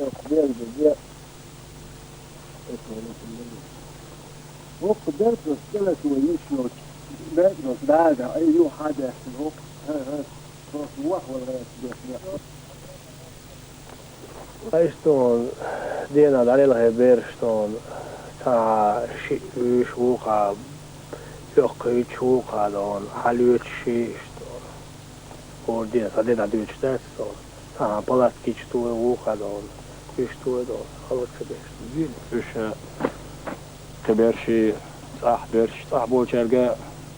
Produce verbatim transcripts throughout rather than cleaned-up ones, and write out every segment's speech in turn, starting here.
Воккха дерг ас, воккха дерг ас, дерг ас вай йиш йолчу, дерг ас дага, ай, юха хьадаьхкина воккха, хӀа, хӀа, просто вахвала гӀерташ дерг. Ай, иштта дена дӀалелхе бераш тхуна, цхьа шиъ вуьйш вукху, йоккха хӀуьттуш вукху дона, хьалоьцуш шиъ иштта. ХӀора ден, сан ден дӀадоьдуш дац со. Цхьаьна палаткаш чу ту вукху дона, уьш ту дона, хала ца деш. Уьш, э, кхин берш, цӀахь берш, цӀахь болчаьрга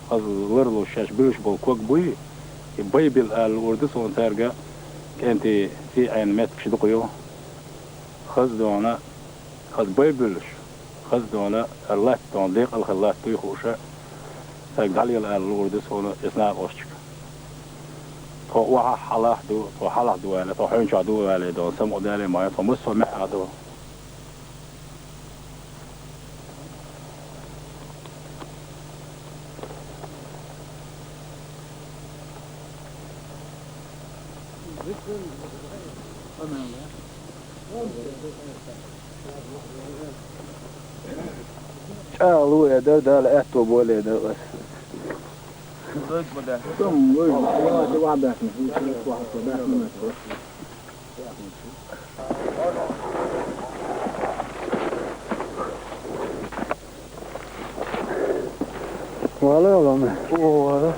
хаза ларлуш шаьш буьллуш болу ког буй, и байбил аьлла луур ду суна цаьрга, кӀентий цӀий Ӏена меттигаш дукха ю. Хаза дона, хаза байбуьллуш, хаза дона, латта дона, декъала хилла латта дуй хууша, сайга дӀалела аьлла луур ду суна иза накъосташка. Тхо охьахь хьалахь ду, тхо хьалахь ду аьлла, тхо хьуьнчохь ду аьлла дона, самукъадале ма ю, тхо массо а маьӀӀехь ду. ЧӀагӀло э дара, Дала аьтто бойла э дара ас. Вала, вала. О, вала.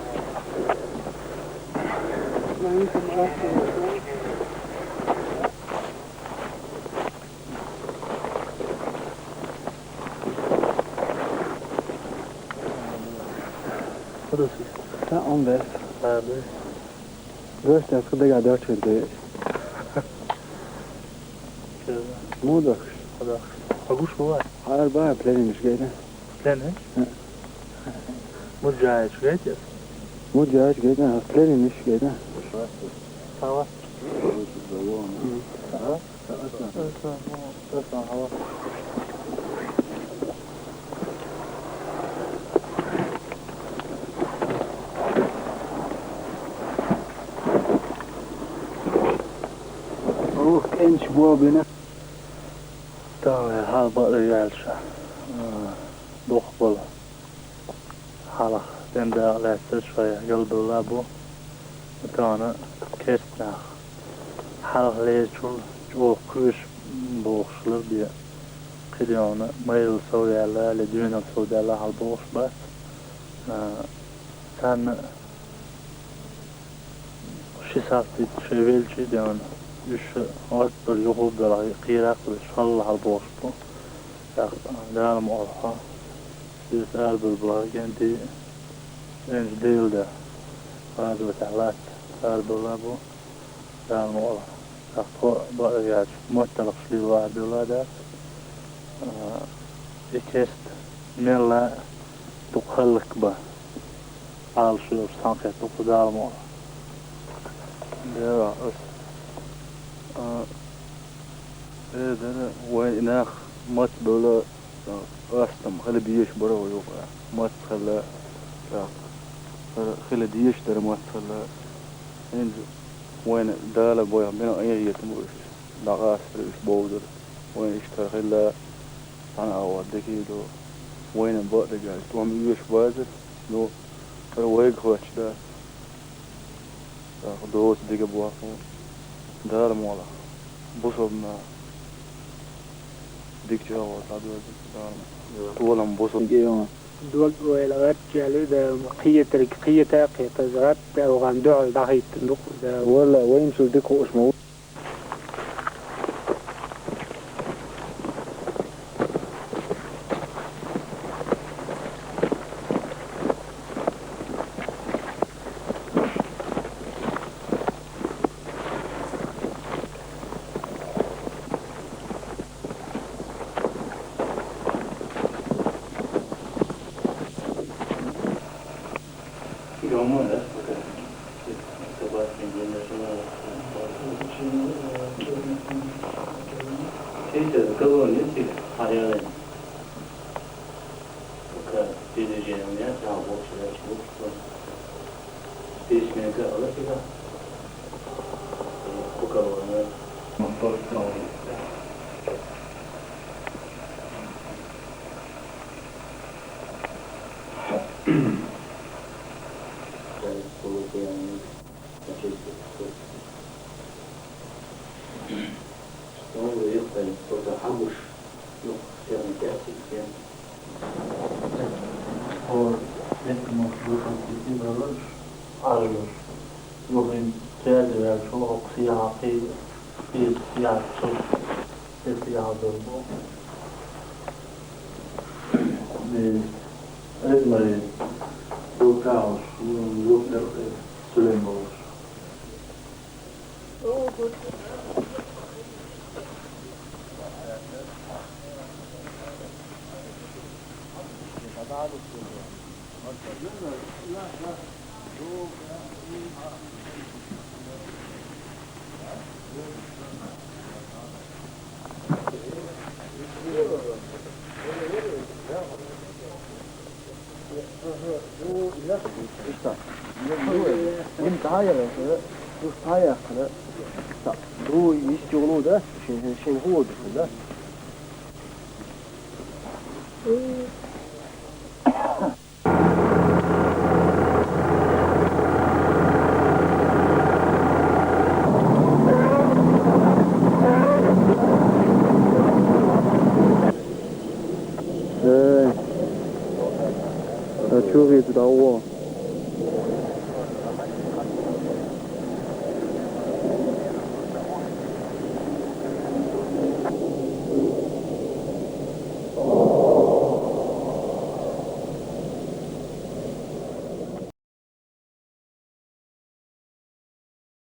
Подожди. Та он дес. А, да. Гостя, куда гадачу десь. Мудах. Мудах. Погуш бывает. Арба пленин шгейна. Пленин? Муджаич гайтес? Муджаич гайтна, пленин шгейна. Сава. Ага. Ух, кӀенч бобина. Давай, хьал бакъдерг аьлча, а, духбала. Хьалха ден дакъа лаьцнарш вай галбевлла бу. Тахана керста нах хьалха лерачул чӀогӀа кхоьруш бохуш лар бен. КхидӀа майралла сов яьлла, я дуьйналла сов даьлла хьал бохуш бац. А, царна ши сахьт шайн велча а деана, уьш гӀорт бара юха а белахь, кхерах а веш, халла хьал бохуш бу. ТӀаккха Дала ма олхьо, иза арабевлла бахарган тӀе, венчу Делан да, гӀазотехь латта арабевлла бу, Дала ма олхьо. ТӀаккха тхо бакъдерг аьлча, матталагӀаш лела вахьа бевлла дац. А, и керста мелла а дукха хӀаллакбан Ӏалашо йолуш цхьаьнакхетта дукха Дала ма олхьо. Дера, ас, а, э, дера, вайн и нах маца бевлла, а, астам хила безаш бара вай юкъа. Маца хилла, тӀаккха, хила дезаш дара маца хилла. ХӀинца вайна Дала бойх бина къинхетам бу уьш. ДӀакъастара уьш бовзар. Вайна иштта хӀара хилла, цхьана агӀор дика а ду. Вайна бакъдерг аьлча, тӀом оьшуш базар, ну, хӀара вайга хоьттуш дац. ТӀаккха доцу дика боху, Дала молахь, бусалба нах дика чӀагӀо дӀадоьрзу Дала молахь. Толам бусалба. Дог ойла гӀаттачу аьлла, да, кхетарг кхета а кхетаза гӀатта, охан дуьхьал дӀахӀиттина ду-кх, да. Валла, вайна цуьнан дика хууш ма ву. Сейчас колонии, а реально. Пока переезжаем, я там больше, я чего, что. Пересменка, а вот это. Пока, э, Burada hamuş yok, senin gerçekten. O, benim o, bu, bu, bu, bu, arıyor. Yok, ben geldi, ben çok siyah, bir siyah, çok siyah döndü. Ezmeri, Bulkaus, Lukner, Süleymanus. Ишта. Им тая, ду тая хана. Та, ду есть угну, да? Шин, шин, шин ху, да? Э, а чё говорит, да, о?